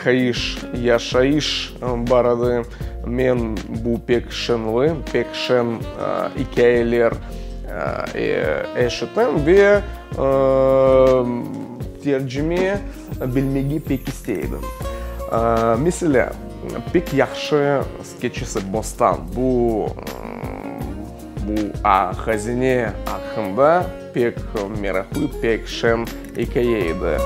Kayış yaşayış bar edi. Men bu pek şeñli, pek şeñ ikâyeler eşitem ve tercime bilmege pek istey edim. Meselâ, pek yahşı skeçisi Bostan, bu bu hazine aqqında pek meraqlı, pek şeñ ikâye edi.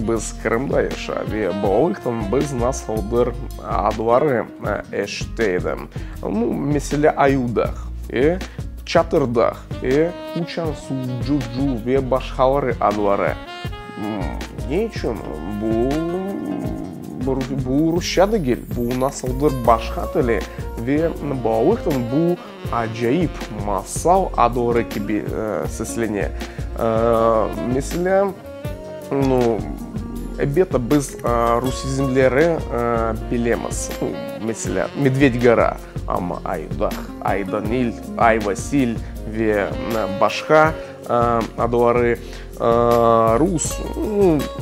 Biz Qırımda yaşa ve balalıqtan biz nasıldır adları eşite edim. Nu, meselâ, Ayudağ, e, Çatırdağ, e, Uçansuv, Cucu ve başqaları adları. Ne içün? Bu, bu rusça degil, bu nasıldır başqa tili ve balalıqtan bu acayip masal adları kibi seslene. Meselâ, nu, elbette, biz rusizmleri bilemiz. Meselâ, Medved gora, amma Ayudağ, Aydanil, Ayvasil ve başqa adları rus,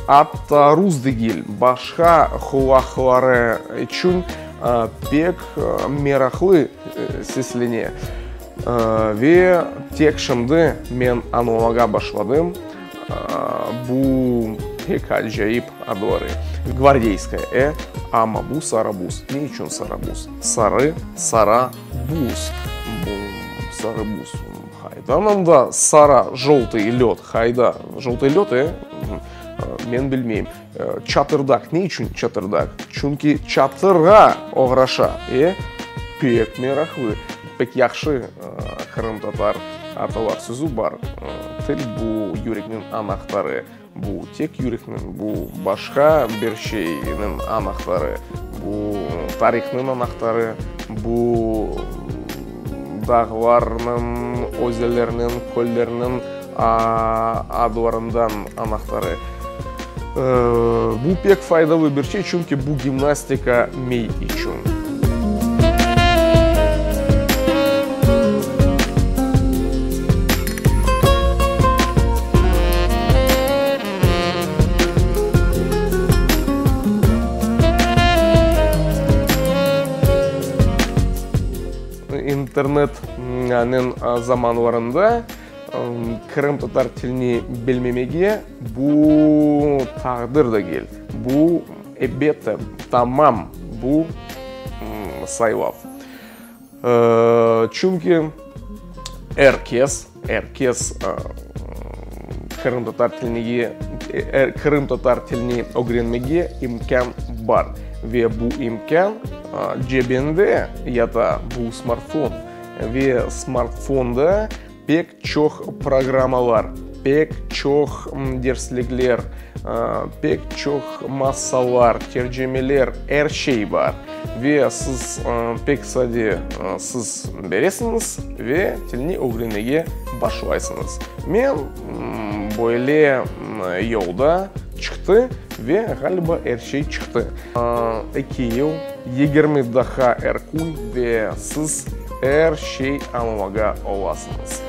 atta rus degil, başqa qulaqları içün pek meraqlı seslene. Ve tek şimdi men añlamağa başladım, bu pek acayip adları. Gvardeyskaya, e, amma bu Sarabuz. Ne içün Sarabuz? Sarı, sara, buz. Bu Sarabuz. Qaydan anda sara, joltıy löd, qayda? Joltıy löd, e? Men bilmeyim. Çatırdaq, ne içün çatırdaq? Çünki çatırğa oğraşa, e? Pek meraqlı, pek yahşı qırımtatar atalar sözü bar, Til bu yürekniñ anahtarı. Bu tek yürekniñ, bu başqa bir şeyniñ anahtarı, bu tarihnıñ anahtarı, bu dağlarnıñ, özenlerniñ, köllerniñ adlarından anahtarı. Bu pek faydalı bir şey, çünki bu gimnastika miy içün. İnternetniñ zamanlarında qırımtatar tilini bilmemege bu taqdir degil, bu, elbette, tamam bu saylav. Çünki er kes, er kes qırımtatar tilinige, qırımtatar tilini ögrenmege imkân bar. Ve bu imkân cebinde yata, bu smartfon. Ve smartfonda Pek çoq programmalar, pek çoq derslikler, pek çoq masallar, tercimeler, er şey bar. Ve siz pek sade siz beresiñiz ve tilni ögrenmege başlaysıñız. Men böyle yolda çıqtı ve, ğaliba, er şey çıqtı. Eki yıl, 20 daqqa er kün ve siz Er şey añlamağa olasıñız.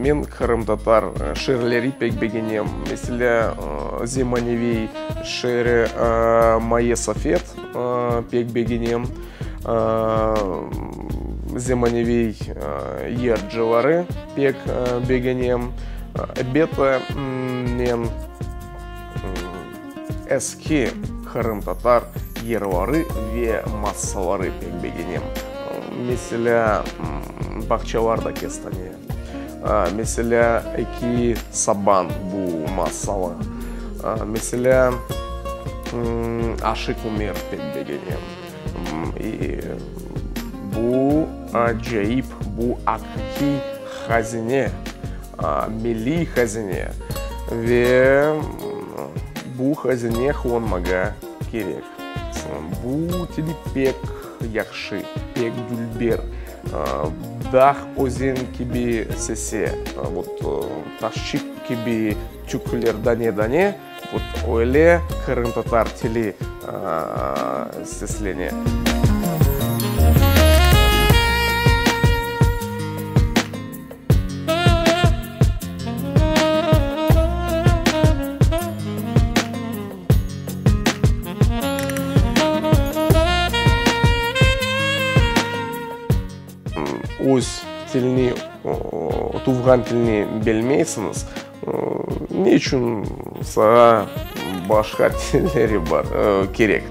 Men qırımtatar şiirleri pek begenem. Meselâ, zemaneviy şiiri Maye Safet pek begenem. Zemaneviy yırcıları pek begenem. Elbette, men eski qırımtatar yırları ve masalları pek begenem. Meselâ, Bağçalarda kestane, meselâ, Eki saban bu masalı, meselâ, Aşıq Ümer pek begenem. Bu acayip, bu aqiqiy hazine, milliy hazine ve bu hazine qullanmağa kerek. Bu til pek yahşı, pek dülber. Dağ, özen kibi sese, vot, taşçıq kibi tükler dane-dane, vot, öyle qırımtatar tili seslene. Öz tilni, tuvğan tilni bilmeysiñiz, ne içün saña başqa tilleri bar, kerek?